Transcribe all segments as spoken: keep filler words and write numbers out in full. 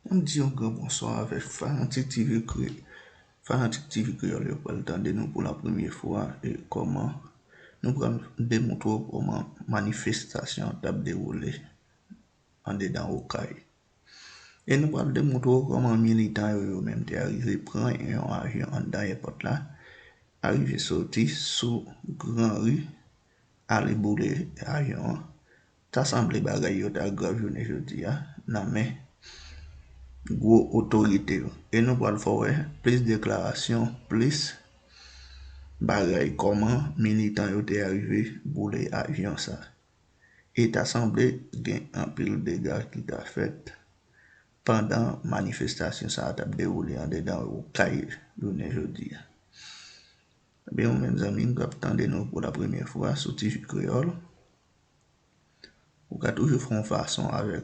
Ann di yon gran bonswa avèk fanatik T V Kre-, fanatik T V Kreyòl yo pral tande nou pou la premyè fwa e kòman nou pral demontre w kòman manifestasyon an t ap dewoule andedan Okay. E nou pral demontre w kòman militan yo, yo menm te arive pran yon avyon anndan èpòt la, arive soti sou Gran Ri, ale boule avyon an. Ta sanble bagay yo ta grav jounen jodi a nan men gwo otorite yo. E nou pral fè w wè plis deklarasyon, plis bagay kòman militan yo te arive boule avyon sa. E ta sanble gen anpil dega ki ta fèt pandan manifestasyon sa a t ap dewoule andedan Okay jounen jodi a. Ebyen, ou menm zanmi m k ap tande nou pou la premyè fwa sou T V Kreyòl, ou ka toujou fè yon fason avèk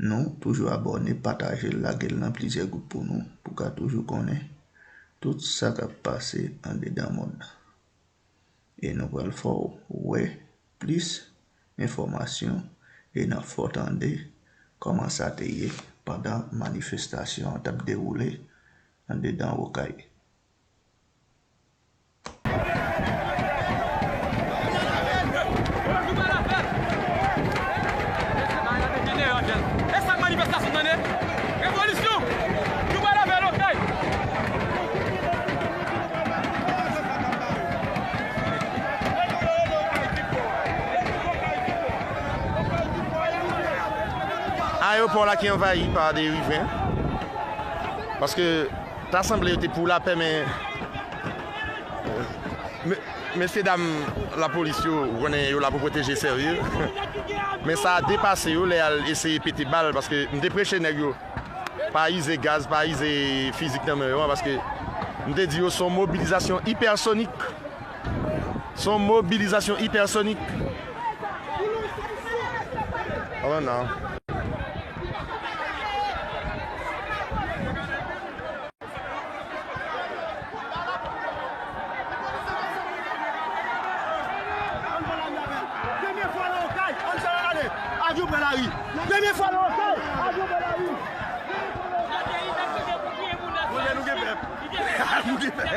nou, toujou abòne, pataje l, lage l nan plizyè gwoup pou nou, pou w ka toujou konnen tout sa k ap pase andedan mond lan. E nou pral fè w wè plis enfòmasyon e n ap fè w tande kòman sa te ye pandan manifestasyon an t ap dewoule andedan Okay. E sa k manifestasyon tande? Revolisyon! Nou pral avè l Okay! Ayewopò la ki anvayi pa de Riven. Paske ta sanble yo te pou lapè, men me-, mesye dam lapolis yo, ou konnen yo la pou pwoteje sèvi yo. Men sa depase yo lè y al eseye pete bal, paske m te preche nèg yo pa ize gaz, pa ize fizik nan men yo an, paske m te di yo se yon mobilizasyon ipèsonik. Se yon mobilizasyon ipèsonik. Avan nan. Premye fwa nan Okay, ann fè l ale. Avyon pran lari. Premye fwa nan Okay, avyon pran lari. Monchè, nou gen pèp. Nou gen pèp.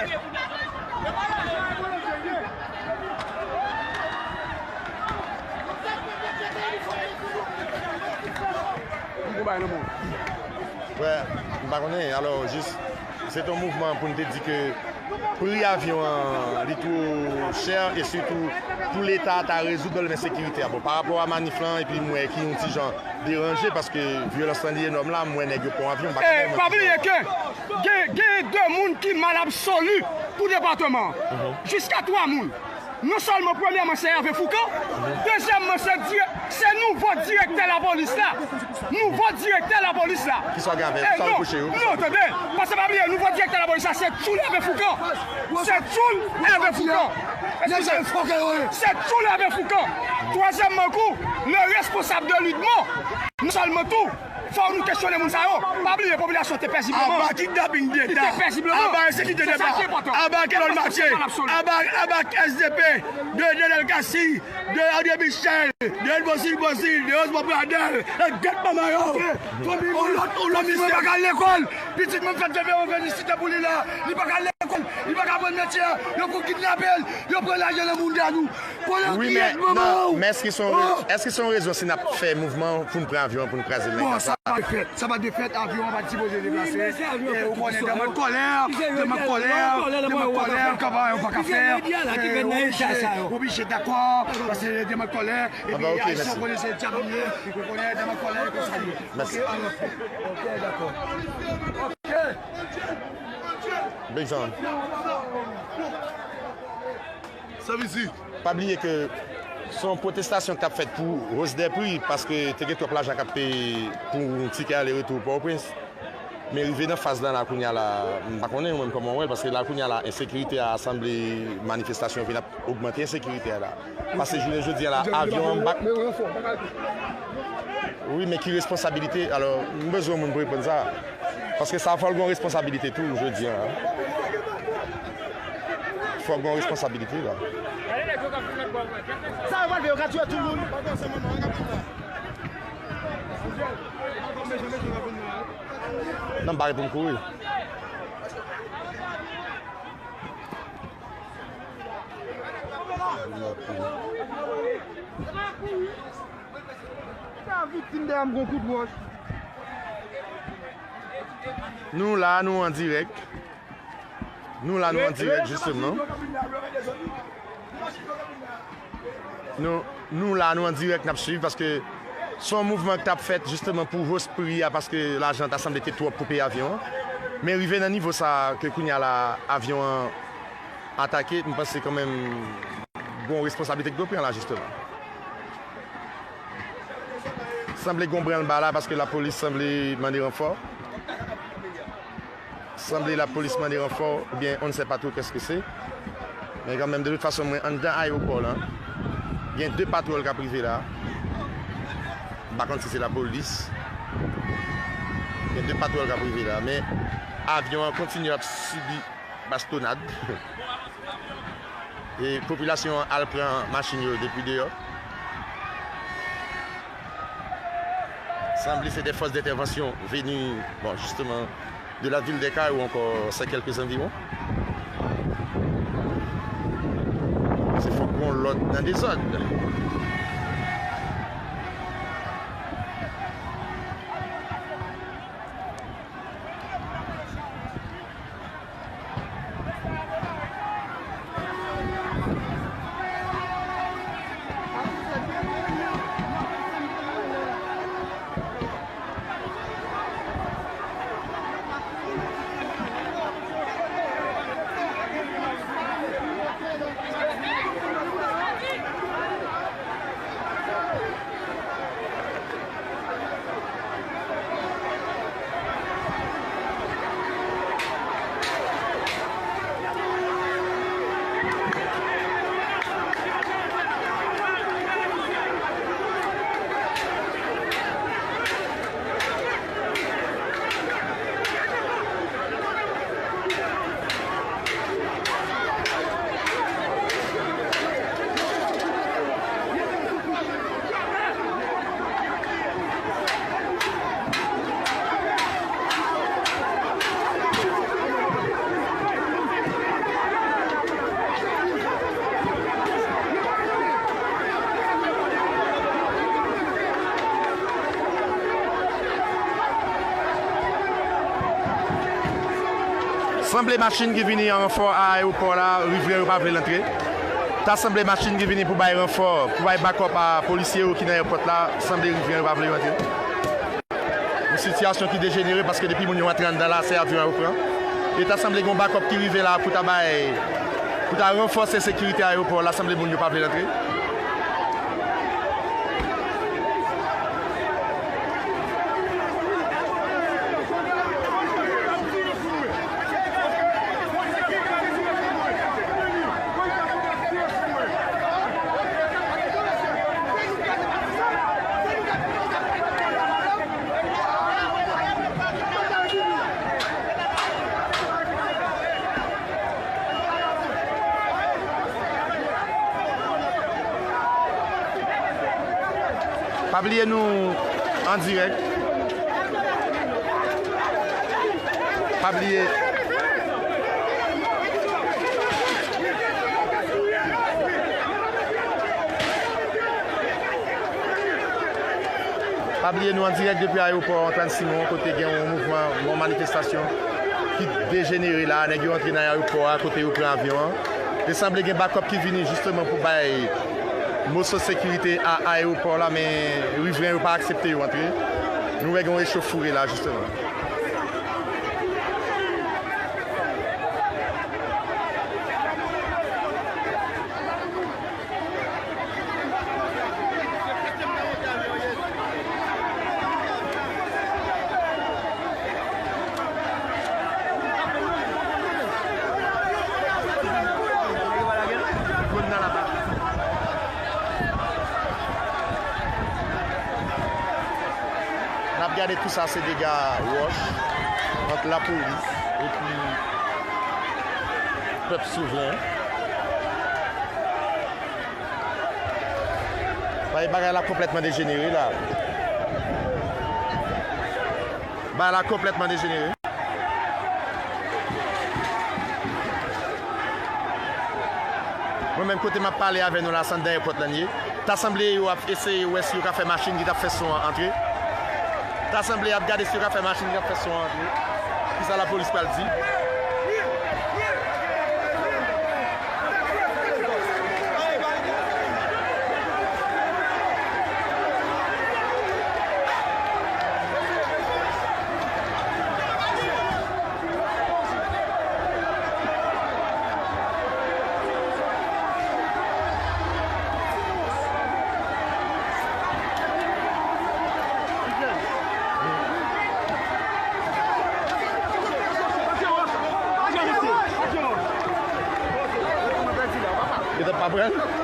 M gon bagay nan men w. Wè, m pa konnen. Alò, jis, se te yon mouvman pou n te di ke pri avyon an, li twò chè, e sitou pou Leta ta rezoud pwoblèm ensekirite a. Bon, pa rapò a manif lan, epi m wè ki yon ti jan deranje, paske vyolans lan li enòm la, m wè nèg yo pran avyon, m pa konnen, mwen, pa bliye ke gen, gen de moun ki mal absoli pou depatman an. Jiska twa moun. Non sèlman, premyèman, se Hervé Fourcand, dezyèmman, se dirè-, se nouvo direktè lapolis la. Nouvo direktè lapolis la. Kisa w gen avè l? Kisa w repwoche yo? Non, tande, paske pa bliye, nouvo direktè lapolis la, se tchoul Hervé Fourcand. Se tchoul Hervé Fourcand. Eskize m. Se tchoul Hervé Fourcand. Twazyèmman, kou, le responsab de Ludmo. Non sèlman tou, fò nou kesyone moun sa yo. Pa bliye, popilasyon te pezibleman. Aba kidnaping deta. Li te pezibleman. Aba ensekirite deta. Se sa ki enpòtan. Aba Kenòl Matye. Aba, aba S D P. De Daniel Cassy. De André Michel. De Edmonsil Bozil. De Osmond Pradel. E gèt manman yo. On lòt, on lòt misye pa ka al lekòl. Pitit mwen fèt Veve Revenisite pou li la. Li pa ka al lekòl. Li pa ka pran metye. Yo fout kidnape l. Yo pran lajan nan moun dan nou. Wi, men, non, men èske se yon re-, èske se yon rezon si n ap fè mouvman pou n pran avyon an, pou n kraze l nan kasa? Sa pa dwe fèt, sa pa dwe fèt, avyon an pa t sipoze deplase. E ou konnen, demen kòlè, demen kòlè, demen kòlè, kòman yo pa ka fè. Oblije, oblije dakò, paske demen kòlè, epi Ayisyen konnen se dyab li ye, ou konnen, demen kòlè, e konsa li ye. Mèsi. Ok, dakò. Ok. Big John. Sa vle di? Pa bliye ke se yon pwotestasyon k t ap fèt pou hausse des prix, paske te gen twòp lajan k ap peye pou yon tikè ale retou Pòtoprens. Men rive nan faz la, la kounye a la, m pa konnen ou menm kòman w wè l, paske la kounye a la, ensekirite a sanble manifestasyon vin ap ogmante ensekirite a la. Pase jounen jodi a la, avyon an bak. Wi, men ki responsabilite? Alò, m bezwen moun pou reponn sa. Paske sa fò l gen responsabilite tou, jodi a. Fò l gen responsabilite la. Sa yo pral fè, yo ka tiye tout moun. Non, m pa ret pou m kouri. Sa viktim dèyè m gon kout wòch. Nou la, nou an dirèk. Nou la, nou an dirèk, jisteman. Nou, nou la, nou an dirèk, n ap swiv, paske se yon mouvman ki t ap fèt, jisteman, pou hausse pri a, paske lajan ta sanble te twòp pou peye avyon an. Men rive nan nivo sa a, ke kounye a la, avyon an atake, m panse kanmenm, gon responsablite ki dwe pran la, jisteman. Sanble gon branlba la, paske lapolis sanble mande ranfò. Sanble lapolis mande ranfò, oubyen on ne sait pas trop qu'est-ce que c'est. Men kanmenm, de tout fason, mwen anndan ayewopò la. Gen de patwòl k ap rive la. M pa konn si se lapolis. Gen de patwòl k ap rive la. Men avyon an kontinye ap sibi bastonad. E popilasyon an al pran machin yo depi deyò. Sanble se des forces d'intervention venues, bon, justement, de la ville des Cayes ou encore ces quelques environs. Se fòk gon lòd nan dezòd. Sanble machin ki vini an ranfò a ayewopò la, rivren yo pa vle l antre. Ta sanble machin ki vini pou bay ranfò, pou bay bakòp a polisye yo ki nan èpòt la, sanble rivren yo pa vle yo antre. Yon sitiyasyon ki dejenere paske depi moun yo antre anndan la, se avyon yo pran. E ta sanble gen yon bakòp ki rive la pou ta bay, pou ta ranfòse sekirite ayewopò la, sanble moun yo pa vle l antre. Pa bliye nou an dirèk. Pa bliye. Pa bliye nou an dirèk depi ayewopò Antoine Simon, kote gen yon mouvman, yon manifestasyon ki dejenere la. Nèg yo antre nan ayewopò a, kote yo pran avyon an. E sanble gen bakòp ki vini jisteman pou bay moso sekirite a ayewopò la, men rivren yo pa aksepte yo antre. Nou wè gen yon echofoure la, jisteman. N ap gade tou sa, se dega wòch ant lapolis epi pèp souvren. Bagay, bagay la konplètman dejenere la. Bagay la konplètman dejenere. Mwen menm kote m ap pale avè nou la, se anndan èpòt la n ye. Ta sanble yo ap eseye wè si yo ka fè machin ki t ap fè son an antre. Ta sanble y ap gade si yo ka fè machin ki t ap fè son an antre. Kisa lapolis pral di? Yo t ap pa pran l.